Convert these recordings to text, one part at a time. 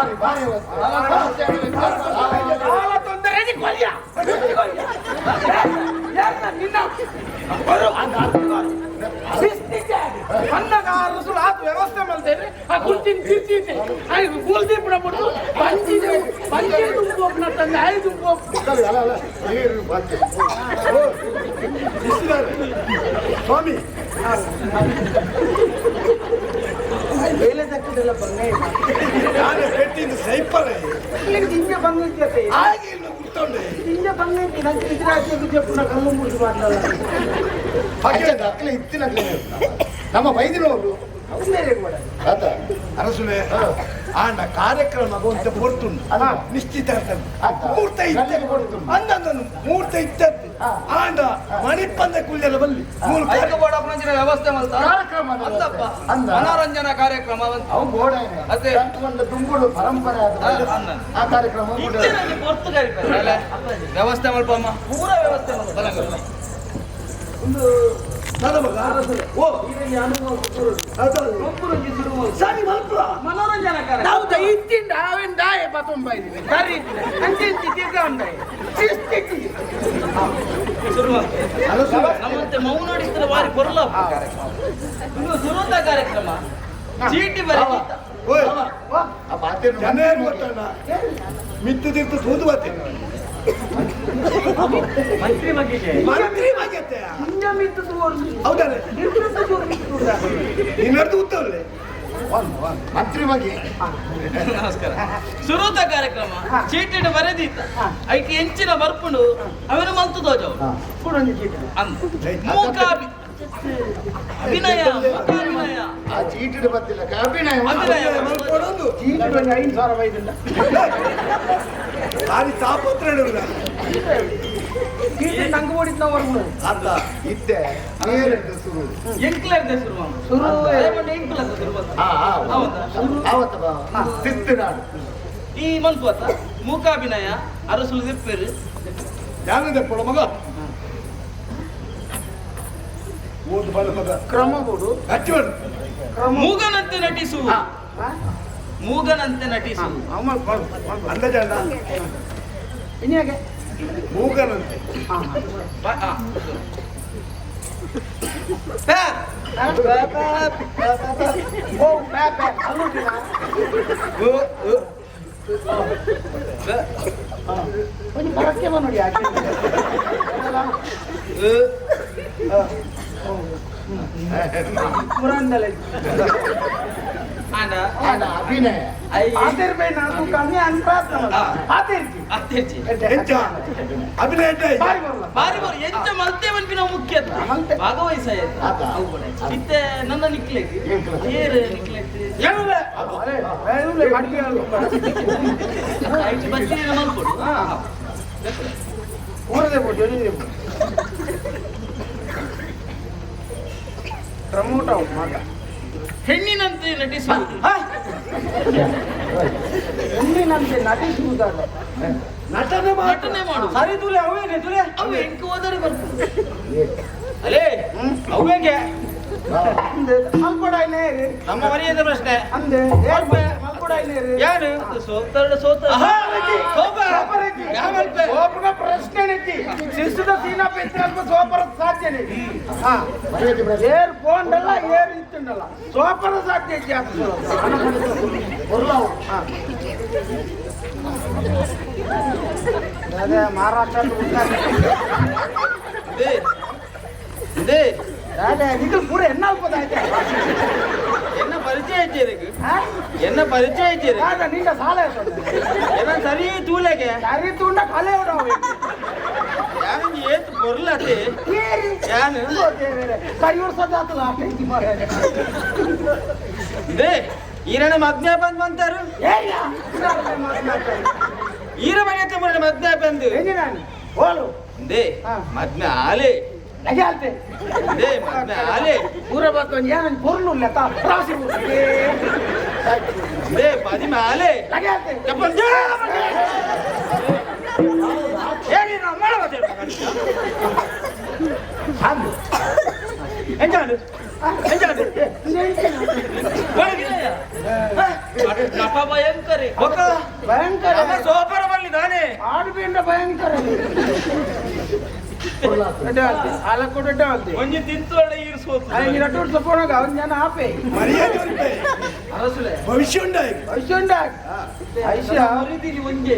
ಬಾರಿ ಬಾರಿ ವ್ಯವಸ್ಥೆ. ಕಾಲ ತೊಂದರೆ ಕೊಲ್ಯ ನಿನ್ನ ಅನ್ನಗಾರರು ಆತು ವ್ಯವಸ್ಥೆ ಮಾಡ್ತೇನೆ. ಆ ಕುರ್ಚಿನ ತಿರ್ಚಿದ್ದೆ ಕುಲ್ದಿ ಬಿಡಬಿಟ್ಟು ಪಂಚಿ ಪಂಚಿ ತುಂಬೋಗ್ನ ತಂದೆ ಐದು ತುಂಬೋಗ್. ಅಲ್ಲ, ಅಲ್ಲ, ಅಲ್ಲ. ನೀರು ಬಾಕಿ. ಸ್ವಾಮಿ. ಬೇಲೆ ತಕ್ಕದೆಲ್ಲ ಬಂಗ. ನಾನು ಪೆಟ್ಟಿಂದು ಸೈಪರ್. ಹಿಂಗೆ ಬಂಗ ಇದ್ಯತೆ. ಹಾಗೆ ಇನ್ನು ಕುತ್ತೊಂಡೆ. ಹಿಂಗೆ ಬಂಗ ಇದ್ದೆ ನಂಗೆ ಇದ್ರಾಜ್ಯಕ್ಕೆ చెప్పున ಕಲ್ಲು ಮುಗಿದು ಮಾట్లాಡ. ಅಚ್ಚ, ಅಕ್ಲೆ ಇತ್ತಿನಕ್ಲೆ ನಮ್ಮ ಬೈದಿನವರು. ಅವನ್ನೇ ಕೂಡ. ಆತ. ಅರಸುಲೆ, ಆಂಡ ಕಾರ್ಯಕ್ರಮ ಗೊಂತ ಪೊರ್ತುಂಡು. ಅಲ್ಲ. ನಿಶ್ಚಿತಾರ್ಥ. ಆತ. ಮೂರ್ತ ಇತ್ತೆ. ಗಲ್ಲಿಗೆ ಪೊರ್ತುಂಡು. ಅಂದಂದನು ಮೂರ್ತ ಇತ್ತದ್ದು. ಆಂಡ ಮಣಿಪಂದ ಕುಲ್ಯಲ ಬಲ್ಲಿ ಮೂರು. ಐಕ ಬೋರ್ಡ್ ಆಫ್ ವ್ಯವಸ್ಥೆ ಮಲ್ತ. ಕಾರ್ಯಕ್ರಮ ಅದು. ಅಂತಪ್ಪ. ಅಂದ. ಮನೋರಂಜನಾ ಕಾರ್ಯಕ್ರಮ ಬಂತು. ಅವು ಬೋಡ. ಅದೇ. ಒಂದು ದುಂಬುಡು ಪರಂಪರೆ ಅದು. ಅಂದ. ಆ ಕಾರ್ಯಕ್ರಮ ಬೋಡ. ಇತ್ತೆ ನಂಗೆ ಪೊರ್ತು ಕರಿಪೆ ವ್ಯವಸ್ಥೆ ಮಲ್ಪಮ್ಮ, ಪೂರ ವ್ಯವಸ್ಥೆ ಮಲ್ಪ ಬಲಂಗ. ಒಂದು ನನ್ನ ಮಗ ಓ. ಇದರಲ್ಲಿ ಅನುಭವ ಹೌದೌದು. ಒಬ್ಬರೊಂಜಿ ಶುರು ಮಲ್ತು. ಸರಿ ಮಲ್ಪುರ. ಮನೋರಂಜನಾ ಕಾರ್ಯಕ್ರಮ. ನಾವು ಇತ್ತಿಂದ ಅವೆನ್ ದಾಯ ಬತೊಂಬ ಇದ್ದೀವಿ ಸರಿ ಅಂಚೆ ಇಂಚಿ ತಿರ್ಗ ಉಂಡಾಯ ಶಿಸ್ತಿತ್ತು. ಶುರು ಮಲ್ತು. ಅರಸುಲೆ. ನಮ್ಮಂತೆ ಮೌನಾಡಿಸ್ತಾರೆ ಬಾರಿ ಪೊರ್ಲ ಕಾರ್ಯಕ್ರಮ. ಇನ್ನು ಸುರುತ ಕಾರ್ಯಕ್ರಮ ಚೀಟಿ ಬರೀ. ಓಯ್. ಆ ಬಾತೆನು. ಜನ ಏನು ಗೊತ್ತಣ್ಣ, ಮಿತ್ತು ತಿರ್ತು ತೂದು ಬತ್ತೆ. ಮಂತ್ರಿ ಮಗಿಗೆ. ಮಂತ್ರಿ ಮಗತ್ತೆ. ಹಿಂಜ ಮಿತ್ತು ತೋರ್ಸು. ಹೌದಾನೆ. ನಿರ್ಮಿತ್ತು ತೋರ್ಸು. ನಿನ್ನರ್ದು ಉತ್ತವಲ್ಲೇ. ಮಂತ್ರಿ ಬಗ್ಗೆ. ನಮಸ್ಕಾರ. ಸುರುತ ಕಾರ್ಯಕ್ರಮ ಚೀಟಿಡು ಬರೆದಿತ್ತ ಐಟಿ ಎಂಚಿನ ಬರ್ಪುಂಡು ಅವನು ಮಂತು ದೋಜವು. ಕೂಡ ಒಂದು ಚೀಟಿ. ಅಂದ ಮೂಕಾಭಿ ಅಭಿನಯ, ಮೂಕಾಭಿನಯ. ಆ ಚೀಟಿಡು ಬತ್ತಿಲ್ಲ ಅಭಿನಯ. ಅಭಿನಯ. ಮಲ್ಕೊಡೊಂದು. ಚೀಟಿ ಒಂದು 5000 ಬೈದುಂಡ. ಭಾರಿ ತಾಪತ್ರ ಇಡುಲ್ಲ. ಚೀಟಿ ನಂಗೆ ಓಡಿದ್ ನಾವು ಹೊರಗು. ಅರ್ಧ. ಇದ್ದೆ ನೀರೆಂದು ಸುರು. ಎಂಕ್ಲರ್ದೆ ಶುರು. ಶುರು. ಎಂಕ್ಲರ್ದೆ ಶುರು. ಆ, ಆ, ಹೌದಾ? ಆವತ್ತ ಬಾ ಸಿಸ್ತಿನಾಡು. ಈ ಮನ್ಪುವತ್ತ ಮೂಕಾಭಿನಯ ಅರಸುಲು ದಿಪ್ಪೇರು. ಯಾನದ ಪೊಡ ಮಗ, ಓದು ಬಲ ಮಗ. ಕ್ರಮ ಕೊಡು. ಹಚ್ಚಿ ಮಾಡು. ಕ್ರಮ. ಮೂಗನಂತೆ ನಟಿಸು, ಮೂಗನಂತೆ ನಟಿಸು. ಅಂದಾಜಣ್ಣ. ಇನ್ಯಾಗೆ. ಮೂಗನಂತೆ. ಪ್ಯಾ. ಓ ಬ್ಯಾ ಬ್ಯಾ ಅಲ್ಲುಂಟಿನ. ಉ, ಉ. ಬ, ಒಂದು ಬರಕ್ಕೆ ಬಾ ನೋಡಿ ಯಾಕೆ. ಉ. ಪುರಾಣದಲ್ಲಿ. ಆಂಡ ಆನ ಅಭಿನಯ. I. ಆತೇರ್ ಬೈ ನಾನು ಕಮ್ಮಿ ಅನ್ಪ್ರಾಪ್ತ ಆತೇರ್ಜಿ. ಅತ್ತೆಜ್ಜಿ. ಎಂಚ ಅಭಿನಯ ಎಂತ ಆಯ್ತು? ಬಾರಿ ಬರಲ್ಲ. ಬಾರಿ ಬಾರಿ ಎಂಚ ಮಲ್ತೆ ಮನ್ಪಿನ ಮುಖ್ಯ. ಮಲ್ತೆ. ಭಾಗವಹಿಸಾಯ್ತು. ಆತ. ಅವು ಕೂಡ. ಇತ್ತೆ ನನ್ನ ನಿಕ್ಲೆಗ್. ಎಂಕ್ಲ. ಏರ್ ನಿಕ್ಲೆಗ್. ಏನುಲೆ ಏನುಲೆ ಕಡಿಮೆ. ಐಟ್ ಬತ್ತಿನ ಮಲ್ಪೊಡು. ಊರದೇ ಬೋಟು ಎಲ್ಲಿದೆ ಬೋಟು ಪ್ರಮೋಟ್ ಅವು ಮಾತ. ಹೆಣ್ಣಿನಂತೆ ನಟಿಸುವುದು. ಹೆಣ್ಣಿನಂತೆ ನಟಿಸುವುದಲ್ಲ. ನಟನೆ ಮಾತ್ರ. ನಟನೆ ಮಾಡುವುದು. ಸರಿ ತುಲೆ ಅವೇನೆ ತುಲೆ. ಅವು ಎಂಕ್ ಹೋದರೆ ಬರ್ತದೆ ಅಲೇ ಅವೇಗೆ. ಅಂದೆ ಮಲ್ಕೊಡ ಇನ್ನೇರಿ. ನಮ್ಮ ಮರ್ಯಾದೆ ಪ್ರಶ್ನೆ. ಅಂದೆ ಮಲ್ಕೊಡ ಇನ್ನೇರಿ. ಯಾರು ಸೋತಾರ ಸೋತ. ಸೋಪನ ಪ್ರಶ್ನೆ ನೆತ್ತಿ ಶಿಸ್ತುದ ಸೀನಾ ಪೆತ್ತಿನ ಅಲ್ಪ ಸೋಪರ ಸಾಧ್ಯನೇ ಹಾ. ಮರ್ಯಾದೆ ಪ್ರಶ್ನೆ. ಏರ್ ಪೋಂಡಲ್ಲ ಏರ್ ಇತ್ತುಂಡಲ್ಲ ಸೋಪರ ಸಾಧ್ಯ ಇಜ್ಜಿ ಆತ. ಕೊರ್ಲಾವು. ಅದೇ ಮಹಾರಾಷ್ಟ್ರ. ಇದೇ. ಅದೇ ನಿಖಲ್ ಪೂರ ಎನ್ನ ಅಲ್ಪದ ಆಯ್ತಾ. ಎನ್ನ ಪರಿಚಯ ಇದ್ದೀರಿ, ಎನ್ನ ಪರಿಚಯ ಇದ್ದೀರಿ. ನಿಂದ ಸಾಲ. ಎನ್ನ ಸರಿ ತೂಲೆಗೆ. ಸರಿ ತುಂಡ ಕಲೆ ಉಡವು. ಯಾನಿಂಜಿ ಏತ್ ಪೊರ್ಲತೆ. ಏರಿ. ಯಾನು. ಕರಿಯೂರ್ ಸದಾತಲ. ಇದೇ ಈರಣ ಮದ್ಮೆ ಬಂದ್ ಬಂತಾರು. ಈರ ಮನೆಯತ್ತೆ ಮುರಣ ಮದ್ಮೆ ಬಂದು. ನಾನು ಓಲು. ಇಂದೇ. ಹಾ. ಮದ್ಮೆ ಆಲೆ. ಲಗೆ ಆಲ್ತೆ. ಇಂದೇ ಮದ್ಮೆ ಆಲೆ. ಪೂರ ಬತ್ತು ಏನು ಪೊರ್ಲು ಲೆತ್ತ ರಾಸಿ. ಇಂದೇ ಪದಿಮೆ ಆಲೆ. ಲಗೆ ಆಲ್ತೆ. ಚಪ್ಪಲ್. ಏನಿ ನಾವು ಮಾಡಬಾರ್ದು. ಎಂಜಾಂಡು ಎಂಜಾಂಡು ನಟ ಭಯಂಕರ. ಇದ್ದಾರೆ ಭಯಂಕರ ಸೋಪರ ಬಲ್ಲಿ ತಾನೆ ಆಡ್ಬೇಂಡ ಭಯಂಕರ ಅಲ್ಲ ಕೊಡ ಒಂಜಿ ತಿಂತು ಈರ್ಸೋತು ರಟೋಡ್ ಸಪೋಣಗ ಅವನ್ ಜನ ಆಪೆ ಮರ್ಯಾದೆ ಉಂಟೆ. ಅರಸುಲೆ ಭವಿಷ್ಯ ಉಂಟಾಗಿ ಭವಿಷ್ಯ ಉಂಡ ಐಶ್ಯ ಮರಿದಿನಿ ಒಂಜೆ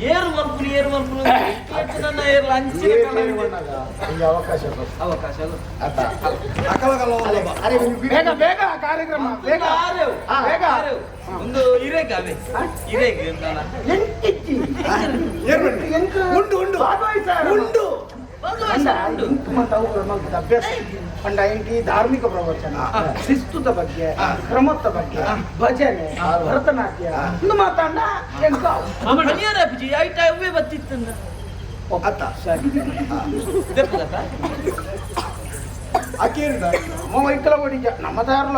ಏರು ಮಲ್ಪುನಿ ಏರು ಮಲ್ಪುನಿ ನನ್ನ ಏರ್ಲ ಅಂಚಿನ ಕಲಾವಿದೆ. ಅವಕಾಶ ಕೊಡು. ಅವಕಾಶ ಆತ. ಅಕಲಕಲ ವಲ್ಲಭ. ಅರೆ ಒಂದು ಬೇಗ ಬೇಗ ಕಾರ್ಯಕ್ರಮ ಬೇಗ ಆರೇವು ಬೇಗ. ಆರೇವು ಒಂದು ಇರೇಗ ಅವೇ ಇರೇಗ ಎಂದಲ್ಲ ಎಂಟಿಚ್ಚಿ ಏನ್ ಮಾಡಿ? ಎಂಕ್ ಉಂಡು ಉಂಡು ಭಾಗವಹಿಸಾರ. ಉಂಡು ಅಂಡ ಇಂಕ್ ಮತ್ತ ಅವುಗಳ ಮಲ್ಪದ ಅಭ್ಯಾಸ ಅಂಡ ಇಂಕ್ ಈ ಧಾರ್ಮಿಕ ಪ್ರವಚನ ಶಿಸ್ತುದ ಬಗ್ಗೆ ಕ್ರಮದ ಬಗ್ಗೆ ಭಜನೆ ಭರತನಾಟ್ಯ ಇಂದು ಮಾತಾಂಡ ಎಂಕ ಮನಿಯರ ಅಪ್ಪಿಜಿ ಐಟ ಅವೇ ಬತ್ತಿತ್ತಂದ ಅತ್ತ ಸರಿ ದೆಪ್ಪದತ್ತ ಅಕ್ಕೇರಿದ ನಮ್ಮ ವೈಕಲ ಹೊಡಿಜ ನಮ್ಮ ದಾರ್ಲ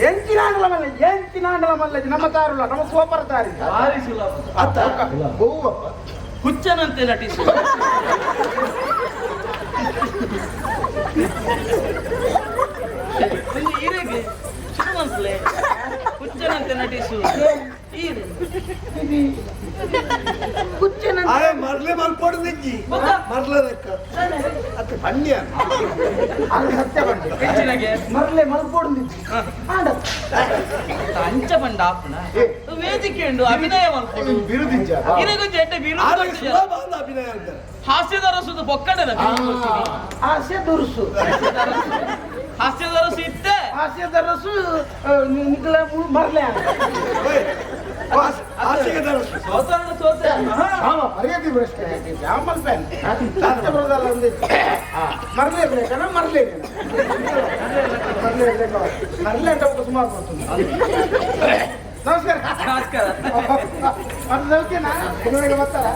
ಎಂಚಿನಾಂಡಲ ಮಲ್ಲ ಎಂಚಿನಾಂಡಲ ಮಲ್ಲ ನಮ್ಮ ದಾರುಲ ನಮ್ಮ ಸೋಪರ ದಾರಿ ಭಾರಿ ಸುಲಭ ಅತ್ತ ಗೋವಪ್ಪ. ಹುಚ್ಚನಂತೆ ನಟಿಸು ಒಂದು ಈರೆಗೆ ಶುರು ಹುಚ್ಚನಂತೆ ನಟಿಸು ಈರೆ ಹುಚ್ಚನಂತೆ ಅರೆ ಮರ್ಲೆ ಮಲ್ಪೋಡು ನೆಜ್ಜಿ ಗೊತ್ತಾ? ಮರ್ಲೆ ಲೆಕ್ಕ ಅತ್ತ ಪಣ್ಯ ಅದು ಸತ್ಯ ಬಂಡೆ ಹೆಚ್ಚಿನಗೆ ಮರ್ಲೆ ಮಲ್ಪೊಡ್ದು ಆಂಡ ಅಂಚ ಬಂಡ ಆಪುಣ ವೇದಿಕೆ ಉಂಡು ಅಭಿನಯ ಮಲ್ಪೊಡು ಒಂದು ಬಿರುದಿಜ್ಜ. ಇರೆಗೊಂಜಿ ಎಡ್ಡೆ ಬಿರುದು ಆರೋಗ್ಯ ಕೊಡ್ತಿದ್ಯಾ? ಸುಲಭ ಅಂದ ಅಭಿನಯ ಅಂತಾರೆ ಹಾಸ್ಯದ ರಸದ ಬೊಕ್ಕಡೆದ ಬಿರುದು ಕೊಡ್ತೀನಿ. ಆಸೆ ದುರ್ಸು ಹಾಸ್ಯದ ರಸ ಇತ್ತೆ ಆಸೆ ದರಸು ನಿಕ್ಲ ಮರ್ಲೆ ಓಯ್, ಆಸೆಗೆ ದರಸು. ಸೋತರಣ ಸೋತ ಆಮ, ಮರ್ಯಾದೆ ಪ್ರಶ್ನೆ. ಜಾಮಲ್ ಪ್ಯಾನ್ ಸತ್ಯ ಬರೋದಲ್ಲ ಒಂದು ಮರ್ಲೆ ಇರ್ಬೇಕನ ಮರ್ಲೆ ಮರ್ಲೆ ಇರ್ಬೇಕು ಮರ್ಲೆ ಅಂತ ಒಬ್ಬ ಸುಮಾರು ಬರ್ತದೆ ನಮಸ್ಕಾರ ನಮಸ್ಕಾರ ಅದು ಸೌಖ್ಯನಾ ಕೆಲವರಿಗೆ ಬರ್ತಾರ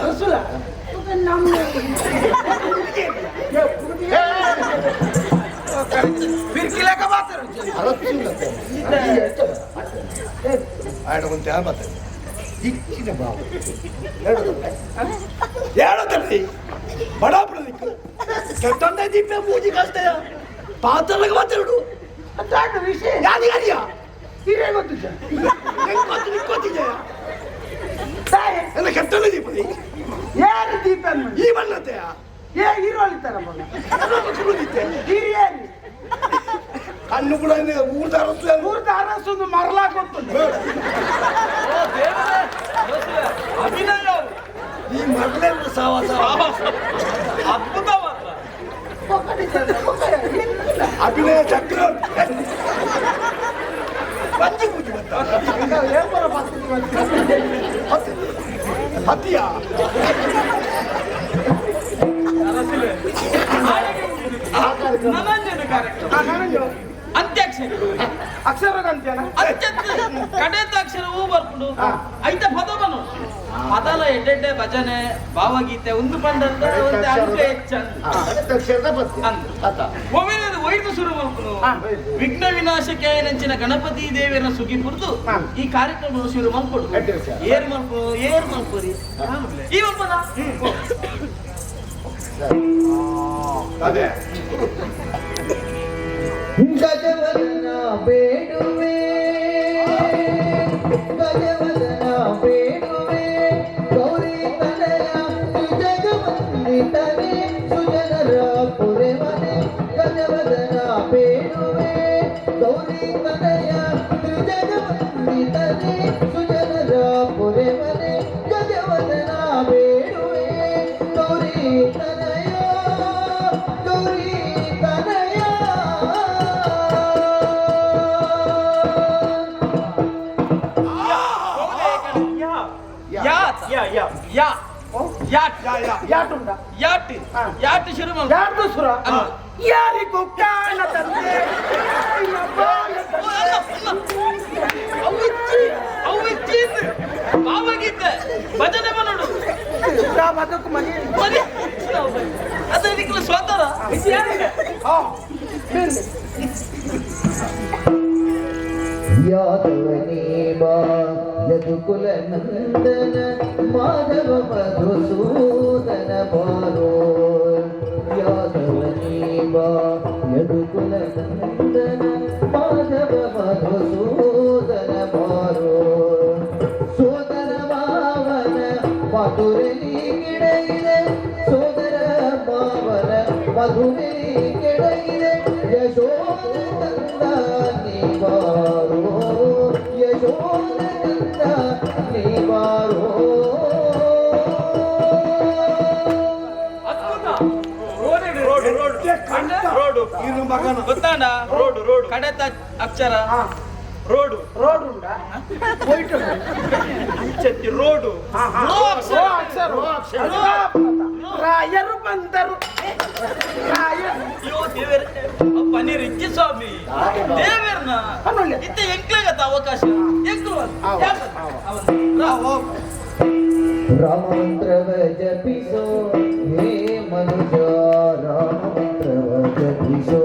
ಅರಸುಲ ನಮ್ಮ ಫಿರ್ಕಿಲೇಕ ಬಾತರು ಅರಸುಲತೆ. ಆಯ್ತು ಒಂದು ತ್ಯಾಗ ಬರ್ತದೆ. ದಿಕ್ಕಿನ ಭಾವ. ಹೇಳು ತಪ್ಪಿ ಬಡಾಪುರದಿಕ್ಕು ಕೆಟ್ಟಂತ ದೀಪ ಪೂಜೆ ಕಷ್ಟಯ ಪಾತ್ರలకు ಮಾತಾಡು ಅದಾದ ವಿಷಯ ಯಾರಿಗಾರಿಯ ಹಿರೇ ಗೊತ್ತು ಸರ್ ಹೆಂಗ್ ನಿಕ್ಕೋತಿದ್ಯಾ ತಾಯಿ ಎಲ್ಲ ಕೆಟ್ಟಲ್ಲ ದೀಪದಿ ಯಾರು ದೀಪ ಈ ಬಣ್ಣತೆಯ ಏ ಹೀರೋ ಅಳಿತಾರ ಮಗ ಕುಡಿದಿತ್ತೆ ಹಿರಿಯರಿ ಕಣ್ಣು ಕೂಡ ಊರ್ದ ಅರಸು ಊರ್ದ ಅರಸೊಂದು ಮರಲಾ ಗೊತ್ತುಂಟು ಓ ದೇವರೇ ಅರಸುಲೆ, ಅಭಿನಯ ಅವು. ಈ ಮರಳೆ ಸಾವಾಸ ಅದ್ಭುತ ಮಾತ್ರ ಅಭಿನಯ ಚಕ್ರವರ್ತಿ ಪಂಚಿ ಪೂಜೆ ಬಂತ ಹತ್ತಿಯ ಅರಸುಲೆ ಹಾಡಿಗೆ ನನಂಜನ ಕಾರ್ಯಕ್ರಮ ಅಂತ್ಯಾಕ್ಷರಿ ಅಕ್ಷರಗಂತೇನ ಅತ್ಯಂತ ಕಡೆತ ಅಕ್ಷರ ಹೂ ಬರ್ಕೊಂಡು ಐತ ಪದ ಬನು ಪದಲ ಎಡ್ಡೆಡ್ಡೆ ಭಜನೆ ಭಾವಗೀತೆ ಒಂದು ಪಂಡಂತ ಒಂದು ಅಂಕ ಹೆಚ್ಚಂದು ಆ, ಕಡೆತ ಅಕ್ಷರದ ಪದ್ಯ. ಅಂದು. ಆತ. ಒಮ್ಮೆಲೆ ಒಯ್ದು ಶುರು ಮಲ್ಪುನು ವಿಘ್ನ ವಿನಾಶಕ್ಕೆ ನಂಚಿನ ಗಣಪತಿ ದೇವಿಯರ ಸುಗಿ ಪುರ್ದು ಈ ಕಾರ್ಯಕ್ರಮ ಶುರು ಮಲ್ಪಡು ಎಡ್ಡೆ ವಿಚಾರ. ಏರ್ ಮಲ್ಪು ಏರ್ ಮಲ್ಪುರಿ ಈ ಮಲ್ಪದ ಅದೇ ಗಜವದನ ಬೇಡುವೆ ಗಜವದನ ಬೇಡುವೆ ಗೌರಿ ತನಯ ಜಗವಂದಿತನೆ ಸುಜನರ ಪುರೆವನೆ ಗಜವದನ ಬೇಡುವೆ ಗೌರಿ ತನಯ ತ್ರಿಜಗವಂದಿತನೆ ಸುಜನರ ಪುರೆವನೆ ಗಜವದನ ಬೇಡುವೆ ಗೌರಿ ತನಯ ಗೌರಿ ತನಯ ಯಾ ಯಾ ಯಾ ಯಾ ಯಾಟ್ ಯಾ ಯಾ ಯಾಟುಂಡ ಯಾಟ್ ಯಾಟ್ ಶುರು ಮಲ್ಪು ಯಾರ್ದು ಸುರ ಯಾರಿಗೂ ಕಾಣ ತಂದೆ ಅಲ್ಲ, ಅಲ್ಲ. ಅವು ಇಚ್ಚಿ ಅವು ಇಚ್ಚಿ ಇದ್ದು. ಭಾವಗೀತೆ ಭಜನೆ ಮಾಡೋಡು ಅದಕ್ಕೂ ಮನೆ ಮನೆ ಅದೇ ನಿಕ್ಲ ಸ್ವತರ ಹಾ ಬೇರೆ. ಯಾದವನೇ ಬಾ ಯದುಕುಲ ನಂದನ ಮಾಧವ ಮಧುಸೂದನ ಬಾರೋ. ಯಾದವನೇ ಬಾ ಯದುಕುಲ ನಂದನ ಮಾಧವ ಮಧುಸೂದನ ಬಾರೋ. ಸೋದರ ಮಾವನ ಮಧುರೆ ಕೆಡೆಯಿದೆ, ಸೋದರ ಮಾವನ ಮಧುರೆ ಕೆಡೆಯಿದೆ. ಯಶೋದ ತಂದ ನೀವಾರೋ, ಯಶೋದ ತಂದ ನೀವಾರೋ. ಅದ್ಭುತ. Road road. Road ಇರು ಮಗನ. ಗೊತ್ತಾಂಡ? Road road. ಕಡೆತ ಅಕ್ಷರ. ಹಾ. ರೋಡು. ರೋಡ್ ಉಂಟಾ? ಹೋಯ್ತು. ಅಂಚೆತ್ತಿ ರೋಡು. ಹಾ, ಹಾ. ರೋ ಅಕ್ಷರ. ರೋ ಅಕ್ಷರ. ರೋ ಅಕ್ಷರ. ರಾಯರು ಬಂದರು, ರಾಯರು. ಅಯ್ಯೋ ದೇವೇರ್, ಪನ್ನೀರ್ ಇಚ್ಚಿ ಸ್ವಾಮಿ ದೇವೇರ್ನ. ಪನ್ನೊಳ್ಳೆ. ಇತ್ತ ಎಂಕ್ಲಾಗತ್ತ ಅವಕಾಶ ಎಂಕ್ಲು. ಆವ, ಆವ. ರಾಮ ಮಂತ್ರವ ಜಪಿಸೋ ಹೇ ಮನುಜ, ರಾಮ ಮಂತ್ರವ ಜಪಿಸೋ,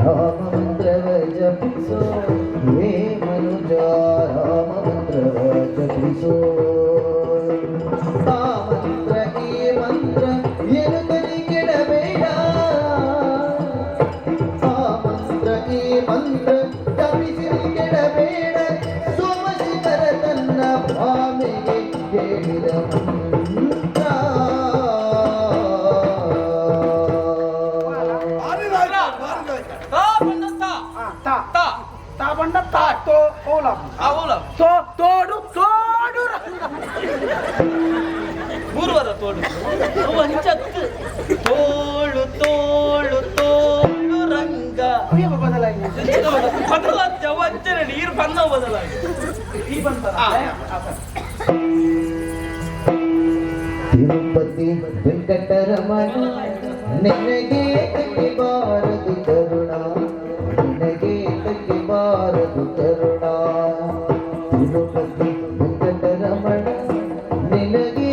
ರಾಮ ಮಂತ್ರವ ಜಪಿಸೋ ಹೇ ಮನುಜ, ರಾಮ ಮಂತ್ರವ ಜಪಿಸೋ. ಆ ಮಂತ್ರ ಈ ಮಂತ್ರ ಏನು ತಲೆ ಕೆಡಬೇಡ, ಆ ಮಂತ್ರ ಈ ಮಂತ್ರ ಜಪಿಸಿ ಕೆಡಬೇಡ. ಸೋಮಶೇಖರ ತನ್ನ ಭಾಮೆಗೆ ಹೇಳಿದ ಮಂತ್ರ. ಭಾರಿ ನಾಯಕ, ಭಾರಿ ನಾಯಕ. ತಾ ಬಂದ ತಾ. ಹಾ, ತಾ. ತಾ. ತಾ ಬಂಡ ತಾ ತೋ ಓಲ. ಅವಲ. ತೋ ತೋಡು ತೋಡು ರಂಗ. ಮೂರುವರ ತೋಡು ಅವು ಅಂಚತ್ತು. ತೋಳು ತೋಳು ತೋಳು ರಂಗ. ಅಯ್ಯಪ್ಪ, ಬದಲಾಗಿ. ಬದಲಾಗ್ತದೆ ಅವು ಅಂಚನೆ ನೀರು ಬಂದ ಬದಲಾಗಿ. ಈ ಬಂತಲ್ಲ. ತಿರುಪತಿ ವೆಂಕಟರಮಣ ನಿನಗೆ ಬಾರದು ಕರುಣ, ನಿನಗೆ ಬಾರದು ಕರುಣ. ತಿರುಪತಿ ವೆಂಕಟರಮಣ ನಿನಗೆ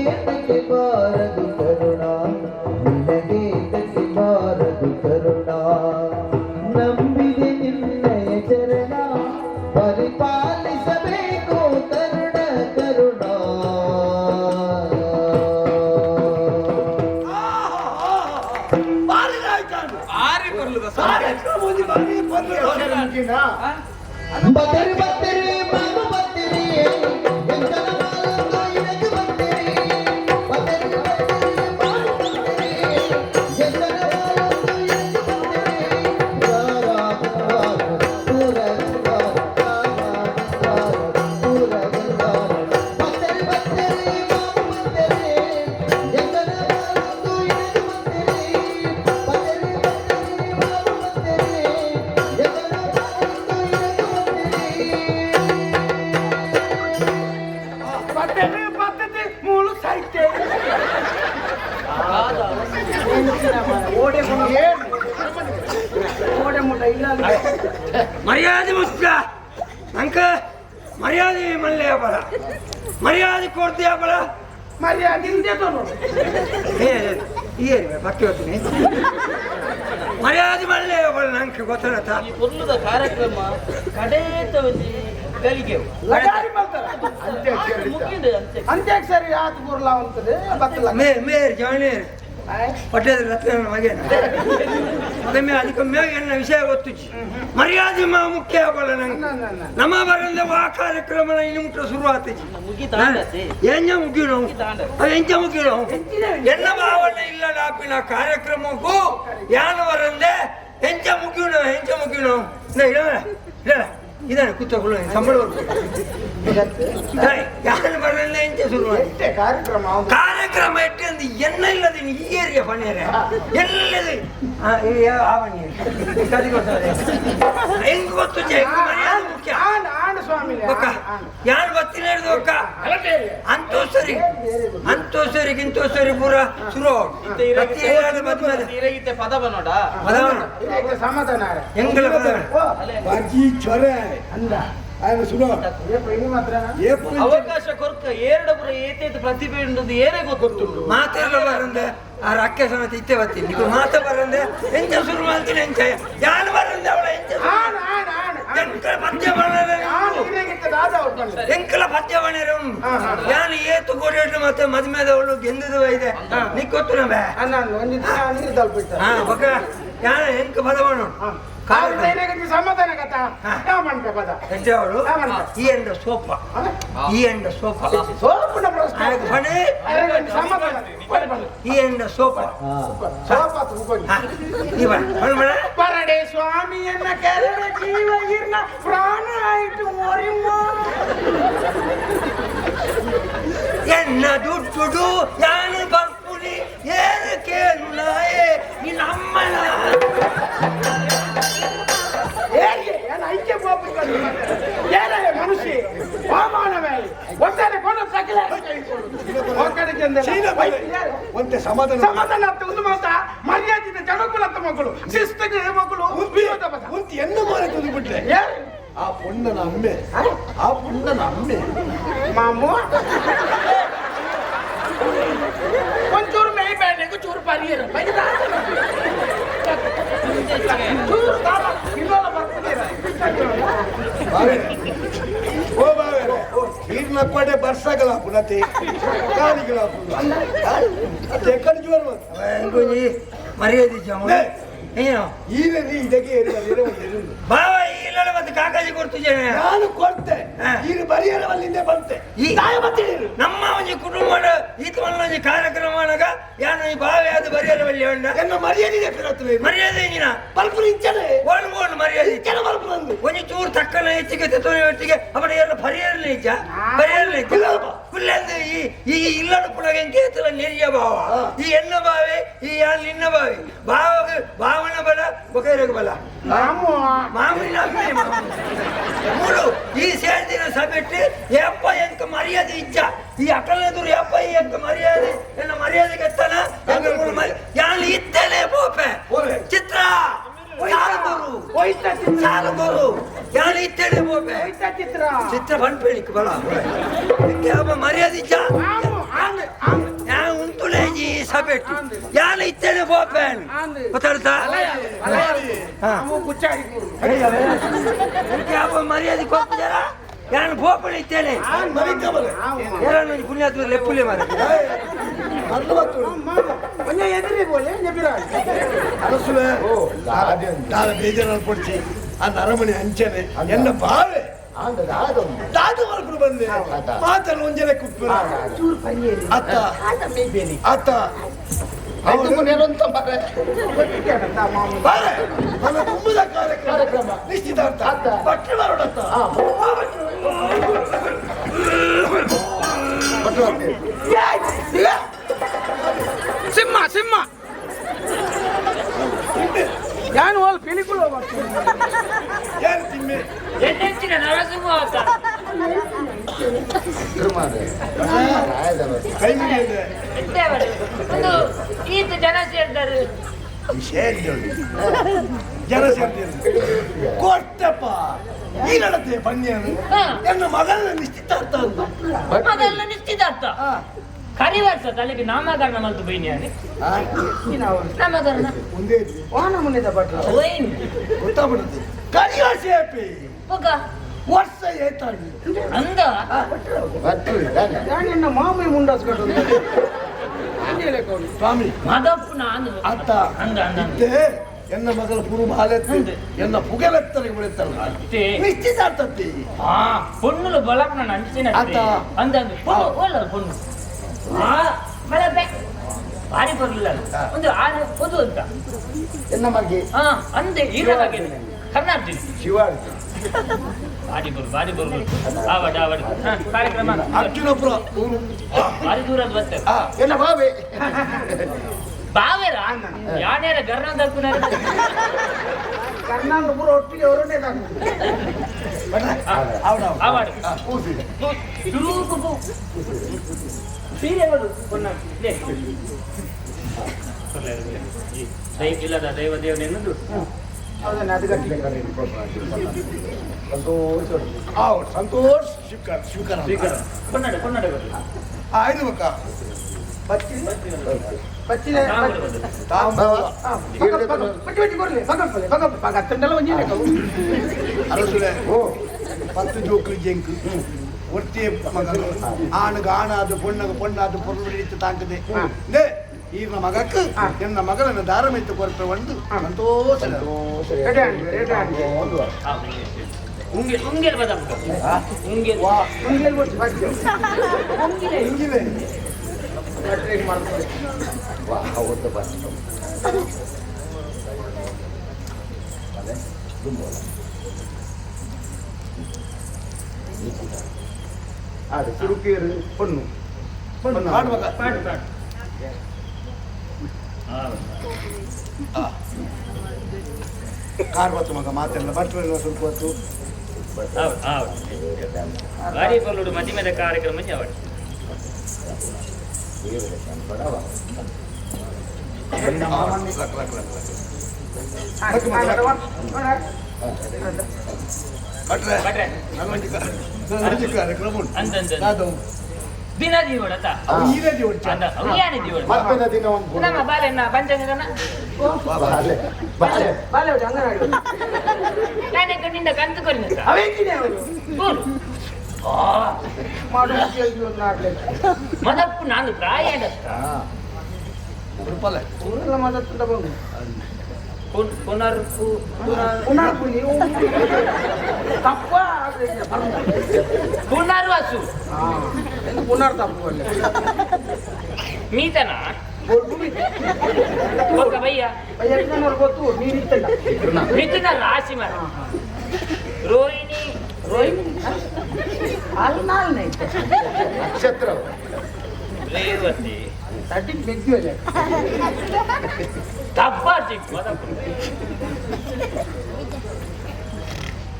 ಬಾರದು ಕರುಣ, ನಿನಗೆ ಬಾರದು ಕರುಣ. ನಂಬಿದೆ ನಿನ್ನಯ ಚರಣ, ಪರಿಪಾಲಿಸಬೇಕು ಕರುಣ ಕರುಣ. ಭಾರಿ ನಾಯಕ. ಭಾರಿ ಬರ್ಲುದ. ಕಾರ್ಯಕ್ರಮ ಒಂದು ಭಾರಿ ಬರ್ಲು. ಅಕ್ಷರ ಮುಗಿನ. ಬತ್ತರಿ ಬತ್ತರಿ ಮಾನು ಬತ್ತರಿ, ಎಂತನ ಮಾಲಂದು ಇರದು ಬತ್ತರಿ. ಬತ್ತರಿ ಬತ್ತರಿ ಮಾನು ಬತ್ತರಿ, ಎಂತನ ಮಾಲಂದು ಇರದು ಬತ್ತರಿ. ಬತ್ತರಿ ಬತ್ತರಿ ಮಾನು ಬತ್ತರಿ, ಎಂತನ ಮಾಲಂದು ಇರದು ಬತ್ತರಿ. ಬತ್ತರಿ ಬತ್ತರಿ ಮಾನು ಬತ್ತರಿ, ಎಂತನ ಮಾಲಂದು ಇರದು ಬತ್ತರಿ. ಬತ್ತರಿ ಬತ್ತತಿ ಮೂಳು ಸಾಹಿತ್ಯ. ಓಡೆ ಗುಣ. ಏನು? ಓಡೆ ಮುಟ್ಟ ಇಲ್ಲ. ಮರ್ಯಾದೆ ಮುಚ್ಚ ಅಂಕ ಮರ್ಯಾದೆ ಮಲ್ಲೆ ಬಲ ಮರ್ಯಾದೆ ಕೊಡ್ತೀಯ ಬಲ. ಮರ್ಯಾದೆ ಹಿಂದೆ ನೋಡು. ಏ ಪಕ್ಕಿ ಹೋಗ್ತೀನಿ. ಮರ್ಯಾದೆ ಮಲ್ಲೆ ಬಲ ನಂಗೆ ಗೊತ್ತನತ. ಈ ಪೊರ್ಲುದ ಕಾರ್ಯಕ್ರಮ ಕಡೇತ ಒಂಜಿ ಗಳಿಗೆವು. ಲಗಾರಿ ಬರ್ತಾರ. ಅಂತ್ಯ ಅಕ್ಷರ ಇತ್ತ. ಮುಗಿಂಡು ಅಂತೆ. ಅಂತ್ಯಾಕ್ಷರಿ ಆತ ಬುರ್ಲಾ ಅಂತದೆ ಬತ್ತಲ. ಮೇ ಮೇರ್ ಜಾಣೇರ್ ಪಟ್ಟದ ರತ್ನ ಮಗೇನ ಮಗಮೆ ಅದಕ್ಕೆ ಮ್ಯಾಗ ಎನ್ನ ವಿಷಯ ಗೊತ್ತುಜಿ. ಮರ್ಯಾದೆ ಮಾ ಮುಖ್ಯ ಬಲ ನಂಗೆ. ನಮ್ಮ ಬರಂದ ಆ ಕಾರ್ಯಕ್ರಮ ಇನ್ನು ಮುಟ್ಟ ಶುರು ಆತಜಿ. ಮುಗಿತಾಂಡತೆ. ಎಂಜ ಮುಗಿಯೋ? ಮುಗಿತಾಂಡ. ಎಂಚ ಮುಗಿಯೋ? ಎನ್ನ ಭಾವನೆ ಇಲ್ಲ ಲಾಪಿನ ಕಾರ್ಯಕ್ರಮಕ್ಕೂ ಯಾನ ಬರಂದೆ ಎಂಚ ಮುಗಿಯೋಣ, ಎಂಚ ಮುಗಿಯೋಣ? ಇಲ್ಲ ಇಲ್ಲ, ಇದಾನೆ ಕೂತ್ಕೊಳ್ಳೋ ಸಂಬಳ. ಯಾರು ಬರಂದೆ ಎಂಚ ಶುರು ಆಯ್ತು? ಎಷ್ಟೇ ಕಾರ್ಯಕ್ರಮ ಅವ್ನು. ಕಾರ್ಯಕ್ರಮ ಇಟ್ಟು ಎನ್ನ ಇಲ್ಲದೆ ಈ ಏರಿಯಾ ಪಣ್ಣೇರೆ ಎಲ್ಲದು ಹೆಂಗ್ ಗೊತ್ತು ಜೆ, ಹೆಂಗ್ ಮರ್ಯಾದೆ ಮುಖ್ಯ. ಆಂಡ್ ಆಂಡ್ ಸ್ವಾಮಿ. ಒಕ್ಕ ಯಾರು ಬತ್ತಿನ ಹಿಡಿದು ಒಕ್ಕ ಅಂತೂ ಸರಿ ಅಂತೂ ಸರಿ ಗಿಂತೂ ಸರಿ ಪೂರ ಶುರು. ಇರಗಿತ್ತೆ ಪದ ಬನ್ನೋಡ. ಇದಕ್ಕೆ ಸಮಾಧಾನ ಆರೆ. ಎಂಗಳ ಪದ? ಓ, ಬಾಜಿ ಚೊರೆ. ಅಂದ. ఆయన ಸುಡು. ಏ ಇನಿ ಮಾತ್ರ. ಏಪು ಅವಕಾಶ ಕೊರ್ಕ ಏರಡಪುರ ಏತೇತ ಪ್ರತಿಭೆ ಉಂಟು ಏರೇ ಗೊತ್ತುಂಟು. ಮಾತೆಲ್ಲ ಬರಂದೆ ಆ ರಕ್ಕೆ ಸಮೇತ ಇತ್ತೆ ಬತ್ತೀನಿ. ಇದು ಮಾತ ಬರಂದೆ ಎಂಚ ಶುರು ಮಾಡ್ತೀನಿ? ಎಂಚ ಯಾರು ಬರಂದೆ ಅವಳ ಎಂಚ? ಆಂಡ್ ಆಂಡ್ ಆಂಡ್. ಎಂಕಲ ಪದ್ಯವಣೆರೆ ಉಂಡು ಯಾನು ಏತು ಕೋಡಿ ಮತ್ತೆ ಮದುಮೆದವಳು ಗೆಂದದ ಇದೆ ನಿಕ್ಕೊತ್ತು ಬೇ ಒಂಜಿ ದಿನ ನೀರು ತಲುಪಿಟ್ಟ ಹಾ ಬೊಕ ಯಾನ ಎಂಕ ಪದವಣ ಸಮಾಧಾನ ಕಥ ಯಾವ ಮನ್ಪೆ ಪದ ಅವಳು ಈ ಎಂಡ ಸೋಪ ಈ ಎಂಡ ಸೋಪ ಸೋಪುನ ಪ್ರಶ್ನೆ ಪಣೆ ಸಮಾಧಾನ ಈ ಎಂಡ ಸೋಪ ಸೋಪ ತೂಕೊಂಡು ಇವ ಪಣ ಪರಡೆ ಸ್ವಾಮಿಯನ್ನ ಕೆರಡ ಜೀವ ಇರ್ನ ಪ್ರಾಣ ಆಯಿತು ಓರಿಮ್ಮ ಎನ್ನ ದುಡ್ಡು ಯಾನು ಬರ್ಪುನಿ ಏನು ಕೇಳು ನಾಯೇ ನಿನ್ನ ಅಮ್ಮನ ಐಕ್ಯ ಏನೇ ಮನುಷ್ಯ ವಾಮಾನವೇ ಒಟ್ಟಾರೆ ಕೊಡ ಸಕಲ ಒಂತೆ ಸಮಾಧಾನ ಸಮಾಧಾನ ಆಗ್ತದೆ ಒಂದು ಮಾತ ಮರ್ಯಾದೆ ಜನಕುಲತ್ತ ಮಕ್ಕಳು ಶಿಸ್ತಿಗೆ ಮಕ್ಕಳು ಉಂತಿ ಎನ್ನು ಮಾರ ಬಿಟ್ರೆ ಆ ಪೊಣ್ಣನ ಅಮ್ಮೆ ಆ ಪೊಣ್ಣನ ಅಮ್ಮೆ ಮಾಮು ಒಂಚೂರು ಮೇ ಬೇಡ ಚೂರು ಪರಿಯರ ಚೂರು ದಾಲ ಇನ್ನೊಲ್ಲ ಬರ್ತಿದ್ದೀರ ಓ ಬಾವೆ ನೀರಿನ ಕೊಡೆ ಬರ್ಸಾಗಲ್ಲ ಪುನತಿ ಕಾಲಿಗಳ ಎಕ್ಕಡೆ ಜೋರು ಎಂಕೊಂಜಿ ಮರ್ಯಾದೆ ಏನು ಈರೆ ನೀ ಇದಕ್ಕೆ ಬಾವ ಇಲ್ಲ ಮತ್ತೆ ಕಾಕಾಜಿ ಕೊಡ್ತಿದ್ದೇನೆ ನಾನು ಕೊಡ್ತೆ ಈಗ ಬರಿಯರ ಅಲ್ಲಿಂದ ಬಂತೆ ಈ ನಮ್ಮ ಒಂಜಿ ಕುಟುಂಬದ ಈತ ಒಂಜಿ ಕಾರ್ಯಕ್ರಮ ಅನಗ ಯಾನು ಈ ಬಾವೆ ಅದು ಬರಿಯರ ಬಲ್ಲಿ ಉಂಡ ಎನ್ನ ಮರ್ಯಾದೆ ಪಿರತ್ತುವೆ ಮರ್ಯಾದೆ ಇಂಜಿನ ಬಲ್ಪು ಇಂಚನೆ ಓಣ್ ಓಣ್ ಮರ್ಯಾದೆ ಇಂಚನೆ ಬಲ್ಪು ನಂದು ಒಂಜಿ ಚೂರು ತಕ್ಕನ ಹೆಚ್ಚಿಗೆ ತೆತ್ತೊನೆ ಒಟ್ಟಿಗೆ ಅವನ ಎಲ್ಲ ಪರಿಯರ್ಲ ಇಜ್ಜ ಪರಿಯರ್ಲ ಇಜ್ಜ ಕುಲ್ಲಂದು ಈ ಈ ಇಲ್ಲಡು ಪುನಗ ಎಂಕೇತಲ ನೆರಿಯ ಭಾವ ಈ ಎನ್ನ ಬಾವೆ ಈ ಯಾನ್ ನಿನ್ನ ಬಾವೆ ಭಾವ ಭಾವನ ಬಲ ಬೊಕೈರಗ ಬಲ ಮಾಮೂಲಿ ಮೂಡು ಈ ಸೇರ್ದಿನ ಸಭೆಟ್ಟು ಯಪ್ಪ ಎಂಕ ಮರ್ಯಾದೆ ಇಜ್ಜ ಈ ಅಕಲದುರು ಯಪ್ಪ ಈ ಎಂಕ ಮರ್ಯಾದೆ ಎನ್ನ ಮರ್ಯಾದೆ ಕೆತ್ತನ ಯಾನ್ ಇತ್ತೇನೆ ಪೋಪೆ ಚಿತ್ರ ಸಾಲುಗೋರು ಸಾಲುಗೋರು ಯಾನ್ ಇತ್ತೇನೆ ಪೋಪೆ ಚಿತ್ರ ಚಿತ್ರ ಬಂದ್ಪೇಳಿಕ್ ಬಲ ಮರ್ಯಾದೆ ಇಜ್ಜ ಯಾನ್ ಉಂಟುಲೇ ಈ ಸಭೆಟ್ಟು ಯಾನ್ ಇತ್ತೇನೆ ಪೋಪೆ ಗೊತ್ತಾಡ್ತಾ ಮರ್ಯಾದೆ ಕೊಡ್ತಿದಾರ ಯಾನು ಪೋಪಳಿ ಇತ್ತೇನೆ ಪುಣ್ಯಾತ್ಮ ಲೆಪ್ಪುಲೆ ಮಾರ ನಾನು ಬೇಜಾರು ಪಡ್ಚಿ ಆ ನರಮಣಿ ಅಂಚನೆ ಎನ್ನ ಬಾವೆ ದಾದ ಮಲ್ಪು ಬಂದೆ ಮಾತನ್ನು ಒಂಜನೆ ಕುಪ್ಪು ಅತ್ತ ಅತ್ತ ನನ್ನ ತುಂಬದ ಕಾರ್ಯಕ್ರಮ ನಿಶ್ಚಿತಾರ್ಥ ಭಟ್ರು ಬರೋಡತ್ತ ಸಿಂಹ ಸಿಂಹ ಯಾನು ಅಲ್ಲಿ ಪಿಲಿಕುಲು ಏನು ತಿಮ್ಮೆ ಎಣ್ಣೆಂಚಿನ ನರಸಿಂಹ ಅಂತ ಕೈ ಮುಗಿಯಿದೆ ಒಂದು ಈತ ಜನ ಸೇರ್ತಾರೆ ಜನ ಸೇರ್ತಾರೆ ಕೊಟ್ಟಪ್ಪ ಈ ನಡತೆ ಪನ್ಯನು ಎನ್ನ ಮಗನ ನಿಶ್ಚಿತಾರ್ಥ ಅಂತ ಮಗನ ನಿಶ್ಚಿತಾರ್ಥ ಕರಿವರ್ಷ ತಲೆಗೆ ನಾಮಕರಣ ಮಲ್ತು ಬೈನಿ ನಾಮಕರಣ ಒಂದೇ ವಾನ ಮುನಿದ ಭಟ್ರ ಗೊತ್ತಾಗ್ಬಿಡುತ್ತೆ ಕರಿವರ್ಷ ವರ್ಷ ಏತಾಗಿ ಅಂದ ನಾನು ಮಾಮಿ ಮುಂಡಾಸ್ಕೊಂಡು ಸ್ವಾಮಿ ಮದಪ್ಪು ನಾನು ಅತ್ತ ಅಂದ ಅಂದ ಇತ್ತೆ ಎನ್ನ ಮಗಳ ಪುರು ಬಾಲೆತ್ತು ಎನ್ನ ಪುಗೆಲೆತ್ತರಿಗೆ ಬೆಳೆತ್ತಲ್ಲ ನಿಶ್ಚಿತಾರ್ಥತಿ ಹಾ ಪೊಣ್ಣುಲು ಬಲಪ್ನ ಅಂಚಿನ ಅತ್ತ. ಅಂದ ಅಂದ ಪೊಣ್ಣು ಒಲ್ಲ ಪೊಣ್ಣು ಆ ಮಲಪೆ ಭಾರಿ ಬರ್ಲಿಲ್ಲ ಒಂದು ಆನೆ ಒಂದು ಅಂತ ಎನ್ನ ಮಗೆ ಹಾ ಅಂದೆ ಈರ ಬಗ್ಗೆ ಕರ್ನಾಟಕ ಶಿವಾರ್ಜಿ ಭಾರಿ ಬರು ಭಾರಿ ಬರು ಆವಡ ಆವಡ ಕಾರ್ಯಕ್ರಮ ಅರ್ಜುನಪುರ ಊರು ಭಾರಿ ದೂರ ಬರ್ತಾರೆ ಎನ್ನ ಬಾವೆ ಬಾವೇರ ಯಾನೇರ ಗರ್ನ ದಕ್ಕುನಾರ ಕರ್ನಾಟಕ ಪೂರ ಒಟ್ಟಿಗೆ ಅವರನ್ನೇ ಆವಾಡು ಸೀರೆಗಳು ದೈವ ಇಲ್ಲದ ದೈವ ದೇವನೆನ್ನುದು ಹೌದನ್ನ ಅದು ಗಟ್ಟಿ ಸಂತೋಷ್ ಸ್ವೀಕಾರ ಸ್ವೀಕಾರ ಸ್ವೀಕಾರ ಕೊನ್ನಡ ಕೊನ್ನಡ ಆಯ್ತು ಬಕ್ಕ ಪಚ್ಚಿದ ಅರಸುಲೆ ಓ 10 ಜೋಕ್ಲು ಜಂಕ್ ಒರ್ತಿ ಮಗನು ಆಣಗ ಆಣಾದು ಪೊಣ್ಣಗ ಪೊಣ್ಣಾದು ಪೊರ್ಲು ಹಿಡಿತು ತಾಂಕದೆ ಈರ್ನ ಮಗಕ್ಕೆ ಎನ್ನ ಮಗಳನ್ನ ದಾರಮೈತು ಕೊರಪೆ ಒಂದು ಸಂತೋಷ. ಉಂಗಿಲ್ ಉಂಗಿಲ್ ಬದಂ ಉಂಗಿಲ್ ಉಂಗಿಲ್ ಬೊಚ್ಚು ಬಜ್ಜೆ ಉಂಗಿಲೆ ವಾ ಹೌದು ಬಸ್ ಅದು ಸುರುಕೇರು ಪೊಣ್ಣು ಪೊಣ್ಣು ಹಾಡು ಮಗ. ಪಾಡು ಪಾಡು. ಕಾರ್ ಬತ್ತು ಮಗ ಮಾತೆಲ್ಲ ಭಟ್ರೆಲ್ಲ ಸ್ವಲ್ಪ ಹೊತ್ತು. ಹೌದು ಹೌದು ಭಾರಿ ಪೊರ್ಲುಡು ಮದಿಮೆದ ಕಾರ್ಯಕ್ರಮ ಯಾವಡು. ಲಕ್ ಲಕ್ ಲಕ್ ಲಕ್. ಭಟ್ರೆ ಭಟ್ರೆ. ನನ್ನೊಂಜಿ ನನ್ನೊಂಜಿ ಕಾರ್ಯಕ್ರಮ ಉಂಟು. ಅಂದ ಅಂದ. ದಾದ ದಿನ ದೀವಡತ ಅವು ಈರೇ ದಿವಸ. ಅಂದ ಅವು ಯಾನೆ ದೀವಡ. ಮತ್ತೊಂದು ದಿನ ಒಂದು ನಮ್ಮ ಬಾಲೆನ್ನ ಪಂಚಂಗನ ಬಾಲೆ ಬಾಲೆ ಬಾಲೆ ಅಂಗನವಾಡಿ ನಾನೇ ಕಣ್ಣಿಂದ ಕಂತು ಕೊರಿನ ಅವೇಕಿದೆ ಅವರು ಬೋಲು ಮಾಡು ನಾಡ್ಲೆ ಮದಪ್ಪು ನಾನು ಪ್ರಾಯ ಉಡುಪಲೆ. ಊರೆಲ್ಲ ಮದತ್ತುಂಡ ಬಂದು ಪುನರ್ಪು ಪುನರ್ಪು ನೀವು ತಪ್ಪ ಪುನರ್ವಸು ಪುನರ್ ತಪ್ಪು ಅಲ್ಲ ಮೀತನ ಬೊಕ್ಕ ಬಯ್ಯ ಯಜ್ಞನವ್ರು ಗೊತ್ತು ನೀರಿತ್ತಲ್ಲ ಮಿಥುನ ರಾಶಿ ಮರ ರೋಹಿಣಿ ರೋಹಿಣಿ ಅಲ್ಲಿ ನಾಲ್ನೇ ನಕ್ಷತ್ರ ರೇವತಿ ತಟ್ಟಿಗೆ ಬೆಗ್ಗಿ ಅಲ್ಲ ತಪ್ಪಾರ್ತಿ ಮದಪ್ಪು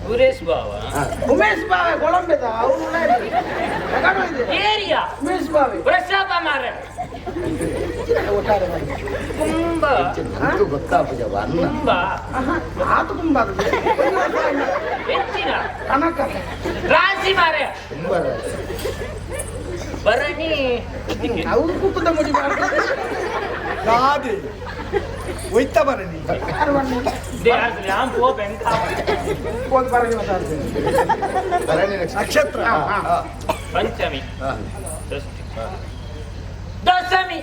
ಸುರೇಶ್ ಬಾವ ಉಮೇಶ್ ಬಾವೆ ಕೊಳಂಬೆದ ಅವನು ಏರಿಯಾ ಉಮೇಶ್ ಬಾವೆ ವೃಷಭ ಮಾರ ಒಟ್ಟಾರೆ ಕುಂಭ ಅಂತೂ ಗೊತ್ತಾಪುಜ ಅನ್ನ ಕುಂಭ ಆತು ಕುಂಬ ಹೆಚ್ಚಿನ ಕನಕ ರಾಶಿ ಮಾರ ತುಂಬ ರಾಶಿ. ಭರಣಿ ಅವ್ರು ಕುಕ್ಕದ ಮುಡಿ ಮಾಡ್ತಾರೆ ಗಾದೆ ಒಯ್ತ ಬರಣಿ ಹೋದ್ ಬರಣಿ ಮಾತಾಡ್ತೀನಿ ಭರಣಿ ನಕ್ಷತ್ರ ನಕ್ಷತ್ರ ಪಂಚಮಿ ಷಷ್ಠಿ ದಶಮಿ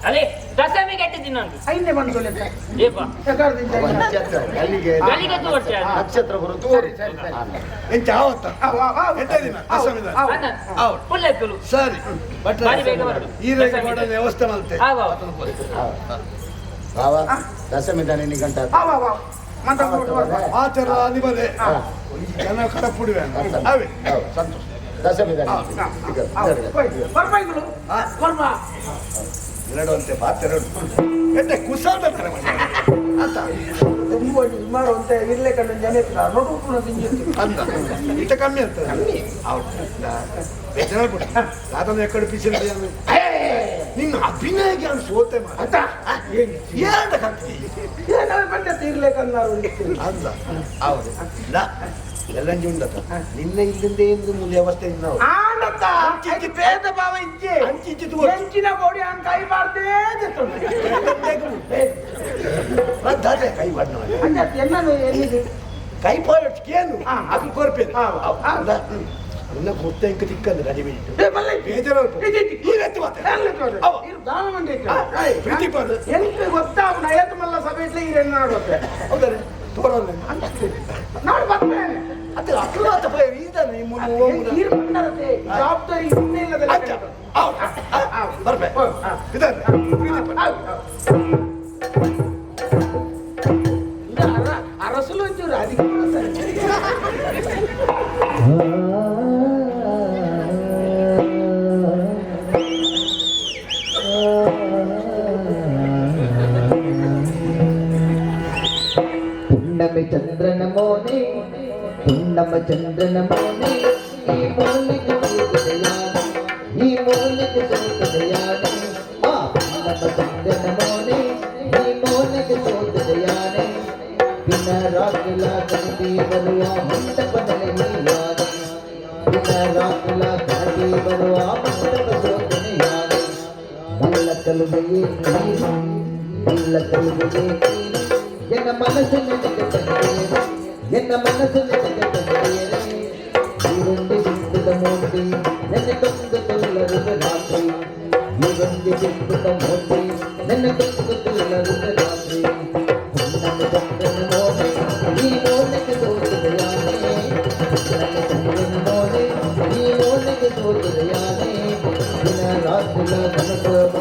ಅಲ್ಲೇ ದಶಮಿ ಕೆಟ್ಟ ದಿನ ಉಂಟು ಐದನೇ ಬಂದು ಲೆಕ್ಕ ಏಪ ಎಕಾರ್ದಿಂದ ನಕ್ಷತ್ರ ಅಲ್ಲಿಗೆ ಅಲ್ಲಿಗೆ ತೋರ್ಸ ನಕ್ಷತ್ರ ಬರುತ್ತು ಸರಿ ಸರಿ ಸರಿ ಎಂಚ ಆವತ್ತ ಅವ್, ಅವ್, ಅವ್. ಎಂತ ದಿನ ದಶಮಿ ಅವ್. ಹೌದು ಪುಲ್ಲೆತ್ತುಲು ಸರಿ ಭಟ್ರೆ ಬಾರಿ ಬೇಗ ಬರುದು. ಈರೆಗೆ ದಶಮಿ. ಮಾಡೋ ವ್ಯವಸ್ಥೆ ಮಲ್ತೆ ಆವ ಬಾವ ದಶಮಿ ದಾನಿ ನಿಘಂಟ ಅವ್, ಅವ್, ಅವ್. ಮಂತ್ರ ಕೊಟ್ಟು ಬರ್ಬಾ. ಆಚರ ನಿಬಲೆ ಜನ ಕಡಪುಡುವೆ ಅವೇ ಹೌದು. ಸಂತೋಷ ದಶಮಿ ದಾನಿ ಅವ್, ಹೋಯ್. ಬರ್ಬಾ ಇವ್ಳು. ಬರ್ಬಾ. ಎರಡು ಅಂತೆ ಬಾತೆರಡು ಎಂತ ಕುಸಾದ ತರ ಅಂತ ತುಂಬ ಸುಮಾರು ಅಂತ ಇರ್ಲೆ ಕಂಡು ಜನ ಇರ್ತಾರೆ. ನೋಡು ಉಪ್ಪು ತಿಂಜಿತ್ತು. ಅಂತ ಇಟ್ಟ ಕಮ್ಮಿ ಅಂತ ಹೌದು ಬೇಜಾರು ಬಿಡು ದಾದನ ಎಕ್ಕಡೆ ಪಿಸಿನ ನಿನ್ನ ಅಭಿನಯಕ್ಕೆ ನಾನು ಸೋತೆ ಮಾಡ ಆಯ್ತಾ? ಏನಂತ ಕತ್ತಿ ಏನಾದ್ರು ಬಂದದ್ದು ಇರ್ಲೆ ಕಣ್ಣಾರು ಅಂದ ಹೌದು ಇಲ್ಲ ಎಲ್ಲಂಜಿ ಉಂಡತ ನಿನ್ನ ಇಲ್ಲಿಂದ ಏನು ಮುಂದೆ ವ್ಯವಸ್ಥೆ ಇಲ್ಲ ಆನತ್ತ ಅಂಚಿಂಚಿ ಭೇದ ಭಾವ ಇಜ್ಜೆ ಅಂಚಿಂಚಿ ತೋರ್ಸು. ಎಂಚಿನ ಬೋಡಿ ಅಂತ ಕೈ ಬಾರ್ದೇ ಅದೇ ಕೈ ಬಣ್ಣ ಅಂಜತ್ ಎನ್ನನು ಎಲ್ಲಿದೆ ಕೈ ಪಾಯೊಟ್ಟು ಕೇನು ಹಾ. ಅದು ಕೊರ್ಪೇನು ಹಾ. ಅಲ್ಲ ನಿನ್ನ ಗೊತ್ತ ಇಂಕ ತಿಕ್ಕಂದು ಕಡಿಮೆ ಇಟ್ಟು ಏ, ಮಲ್ಲ ಇತ್ತು. ಬೇಜಾರು ಇದು ಇತ್ತು. ಈ ರೀತಿ ಮಾತಾಡು. ಎಲ್ಲ ತೋರ್ಸು. ಅವ. ಇರು, ದಾನ ಮಂಡಿ ಇತ್ತು. ಆ, ಪ್ರೀತಿ ಪಾಡು. ಎಂತ ಗೊತ್ತಾಗ ಏತು ಮಲ್ಲ ಸಭೆ ಇಟ್ಲೆ ಈರೆಣ್ಣು ನಾಡುತ್ತೆ ಹೌದಾರೆ ತೋರಲ್ಲ ನಾಡು ಬರ್ತೇನೆ ಅದು ಅಕ್ರಮಾತ ಪಯ ಈದಾನೆ ಈ ಮುನ್ನ ಓಮುನ. ನೀರು ಬಂದರತೆ ಜವಾಬ್ದಾರಿ ಇನ್ನೇ ಇಲ್ಲದ ಅಚ್ಚ. ಹೌದು. ಆ, ಬರ್ಬೆ ಇದಾರೆ ಪ್ರೀತಿ ಪಾಡು. ಅರಸಲು ಒಂಚೂರು ಅದಕ್ಕೆ ಪುಣ್ಣಮೆ ಚಂದ್ರನ ಮೋನೆ ಪುಣ್ಣಮ ಚಂದ್ರನ ಮೋನೆ ಈ ಮೋನಿಗೆ ಸೋತದಯಾನೆ ಈ ಮೋನಿಗೆ ಸೋತದಯಾನೆ ಆ ಪುಣ್ಣಮ ಚಂದ್ರನ ಮೋನೆ ಈ ಮೋನಿಗೆ ಸೋತದಯಾನೆ ದಿನ ರಾತ್ರಿಲ ಕಣತಿ ಬರುವ ಮಂಟಪದಲ್ಲಿ ಯಾನೆ ದಿನ ರಾತ್ರಿಲ ಕಣತಿ ಬರುವ ಮಂಟಪ ಸೋತನೆ ಯಾನೆ ಮುಳ್ಳ ಕಲುವೆಯೇ ನೀರು ಮುಳ್ಳ ಕಲುವೆಯೇ ನೀರು ಎನ್ನ ಮನಸ್ಸು ನಿನಗೆ ತಂದೇನೆ ಎನ್ನ ಮನಸ್ಸು ನಿನಗೆ ತಂದೇನೆ ನೀರೊಂದು ಸಿಕ್ಕದ ಮೋತಿ ನೆನೆ ಕಂದು ತುಲ್ಲರುದ ರಾತ್ರಿ. ಈ ಒಂಜಿ ಚಿಕ್ಕುದ ಮೋತಿ ನೆನೆ ಕಂದು ತುಲ್ಲರುದ ರಾತ್ರಿ. ಪುಣ್ಣಮ ಚಂದ್ರನ ಮೋನೆ ಈ ಮೋನೆಗೆ ಸೋತುದಯಾನೆ. ಪುಣ್ಣಮ ಚಂದ್ರನ ಮೋನೆ ಈ ಮೋನೆಗೆ ಸೋತುದಯಾನೆ. ದಿನ ರಾತ್ರಿಲ ನೆನಪು.